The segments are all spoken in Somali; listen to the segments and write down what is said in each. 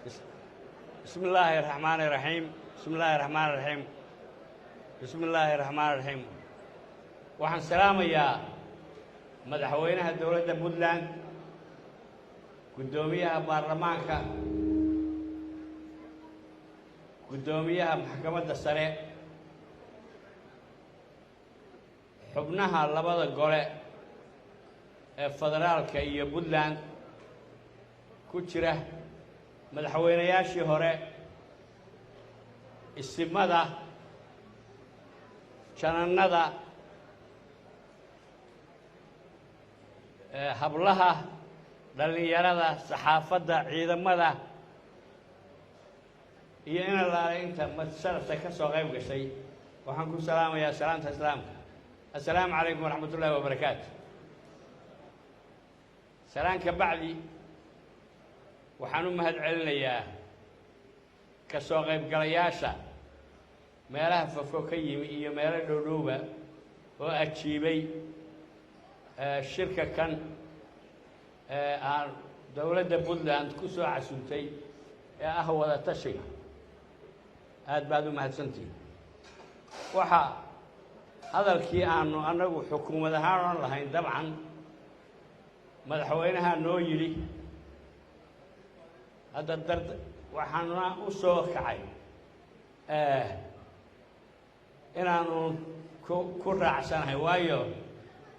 Bismi illaahi raxmaani raxiim, bismi illaahi raxmaani raxiim, bismi illaahi raxmaani raxiim. Waxaan salaamayaa madaxweynaha dowladda Puntland, guddoomiyaha baarlamaanka, guddoomiyaha maxkamadda sare, xubnaha labada gole ee federaalka iyo Puntland ku jira, madaxweynayaashii hore, isimada, janannada, hablaha, dhallinyarada, saxaafadda, ciidamada iyo in allaale inta madsharafta ka soo qayb gashay. Waxaan ku salaamayaa salaamta islaamka: assalaamu calaykum waraxmat ullahi wabarakaatu. Salaan ka bacdi, waxaan u mahad celinayaa ka soo qaybgalayaasha meelaha fofo ka yimi iyo meelo dhowdhowba oo ajiibay shirka kan aan dowladda Puntland ku soo casuumtay ee ah wada tashiga. Aad baad u mahadsantihin. Waxa hadalkii aanu annagu xukuumad ahaan odhan lahayn dabcan madaxweynaha noo yidhi. Hadda dar waxaanuna u soo kacay inaanu ku raacsanahay, waayo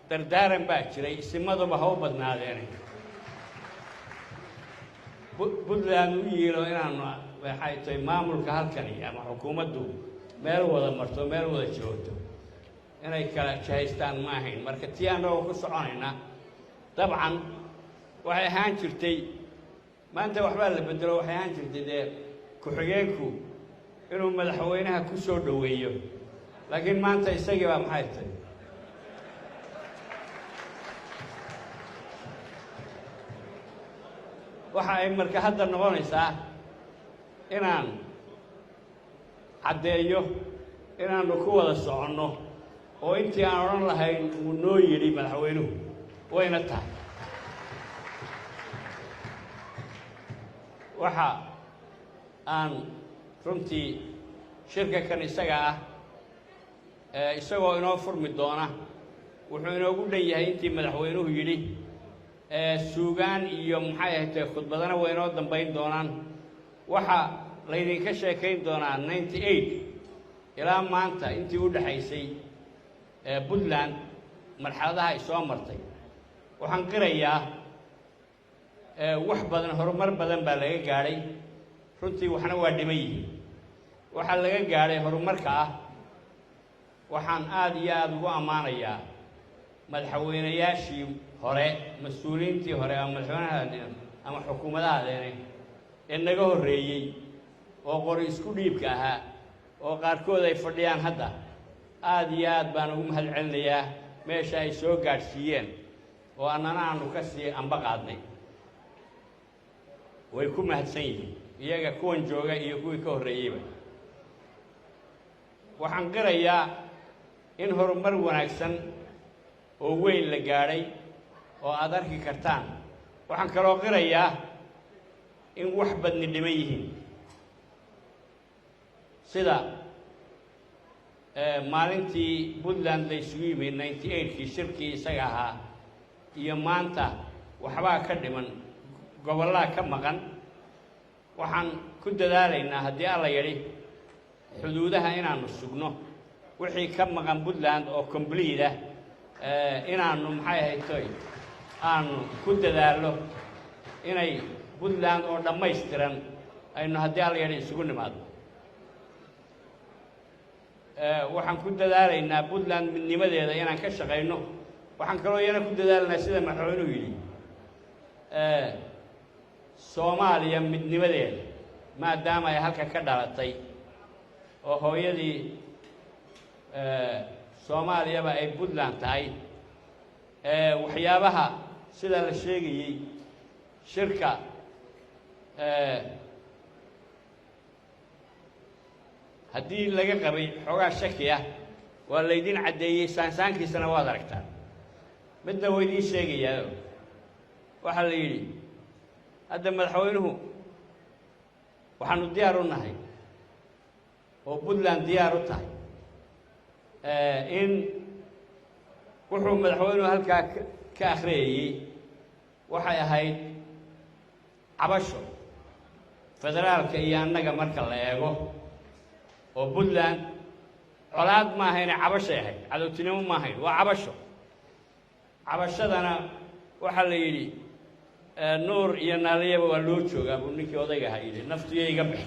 dardaaran baa jiray, isimaduba ha u badnaadeene Puntland u yiilo inaanu waxay tahay maamulka halkani ama xukuumaddu meel wada marto, meel wada joogto, inay kala jahaystaan ma ahayn. Marka tii annagoo ku soconayna, dabcan waxay ahaan jirtay, maanta waxbaa la bedelo, waxay ahaan jirtay dee ku-xigeenku inuu madaxweynaha ku soo dhoweeyo, laakiin maanta isagii baa maxay tahay. Waxa ay marka hadda noqonaysaa inaan caddeeyo inaannu ku wada soconno oo intii aan odhan lahayn uu noo yidhi madaxweynuhu, wayna tahay. Waxa aan runtii shirka kan isaga ah isagoo inoo furmi doona wuxuu inoogu dhan yahay intii madaxweynuhu yidhi. Suugaan iyo maxay ahayd khudbadana way inoo dambayn doonaan. Waxaa laydinka sheekayn doonaa 98 ilaa maanta intii u dhexaysay Puntland marxaladaha ay soo martay. Waxaan qirayaa wax badan, horumar badan baa laga gaadhay runtii, waxna waa dhiman yihiin. Waxaa laga gaadhay horumarka ah waxaan aada iyo aada ugu ammaanayaa madaxweynayaashii hore, mas-uuliyiintii hore ama madaxweynaha ama xukuumadahadeene ee naga horreeyey oo qori isku dhiibka ahaa oo qaarkood ay fadhiyaan hadda. Aada iyo aad baan ugu mahad celinayaa meesha ay soo gaadhsiiyeen oo annana aanu ka sii amba qaadnay. Way ku mahadsan yihiin iyaga, kuwan jooga iyo kuwii ka horreeyeyba. Waxaan qirayaa in horumar wanaagsan oo weyn la gaadhay oo aada arki kartaan. Waxaan kaloo qirayaa in wax badni dhiman yihiin, sida maalintii Puntland la isugu yimi 98-kii shirkii isaga ahaa iyo maanta waxbaa ka dhiman, gobollaa ka maqan. Waxaan ku dadaalaynaa haddii Alla yidhi xuduudaha inaannu sugno, wixii ka maqan Puntland oo complete ah inaannu maxay ahaytoy aanu ku dadaallo inay Puntland oo dhammaystiran aynu haddii Alla yidhi isugu nimaadno. Waxaan ku dadaalaynaa Puntland midnimadeeda inaan ka shaqayno. Waxaan kaloo iyana ku dadaalaynaa, sida madaxweynuhu yidhi, Soomaaliya midnimadeeda, maadaama ay halka ka dhalatay oo hooyadii Soomaaliyaba ay Puntland tahay. Waxyaabaha sida la sheegayey shirka haddii laga qabay xoogaa shaki ah waa laydin caddeeyey, saansaankiisana waad aragtaan. Midna waa idiin sheegayaa, waxaa la yidhi hadda madaxweynuhu Waxaanu diyaar u nahay oo Puntland diyaar u tahay in wuxuu madaxweynuhu halkaa ka akhriyayey waxay ahayd cabasho federaalka iyo annaga marka la eego oo Puntland colaad ma ahayne, cabashay ahayd, cadowtinimo ma ahayn, waa cabasho. Cabashadana waxaa la yidhi Nuur iyo Naaliyaba waa loo joogaa, buu ninkii odayga ahaa yidhi, naftiyo iga bixi.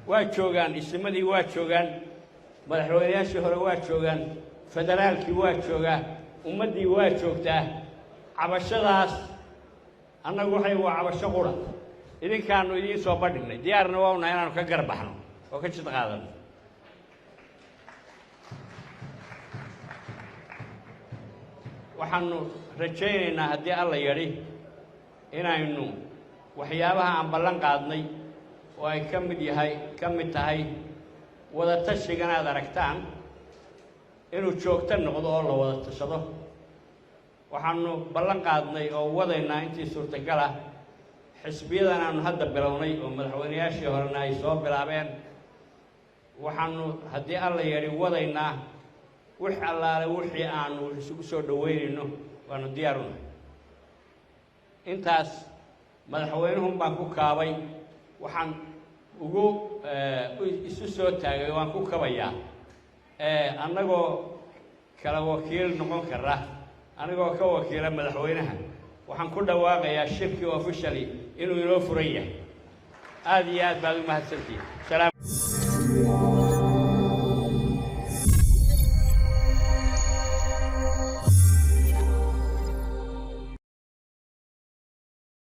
Waa joogaan isimadii, waa joogaan madaxweynayaashii hore, waa joogaan federaalkii, waa joogaa ummaddii, waa joogtaa cabashadaas. Annagu waxay waa cabasho qura idinkaanu idiin soo bandhignay, diyaarna waa unahay inaanu ka garbaxno oo ka jid qaadano. Waxaanu rajaynaynaa haddii Alla yadhi inaynu waxyaabaha aan ballan qaadnay oo ay ka mid yahay, ka mid tahay wada tashigan aad aragtaan inuu joogto noqdo oo la wada tashado. Waxaanu ballan qaadnay oo wadaynaa intii suurtagal ah xisbiyadan aanu hadda bilownay oo madaxweynayaashii horena ay soo bilaabeen. Waxaanu haddii Alla yadhi wadaynaa wix allaale wixii aanu isugu soo dhoweynayno, waanu diyaar u nahay. Intaas madaxweynuhun baan ku kaabay, waxaan ugu isu soo taagay, waan ku kabayaa annagoo kala wakiil noqon kara. Anigoo ka wakiila madaxweynaha waxaan ku dhawaaqayaa shirkii officially inuu inoo furan yahay. Aada iyo aad baad u mahadsantihin.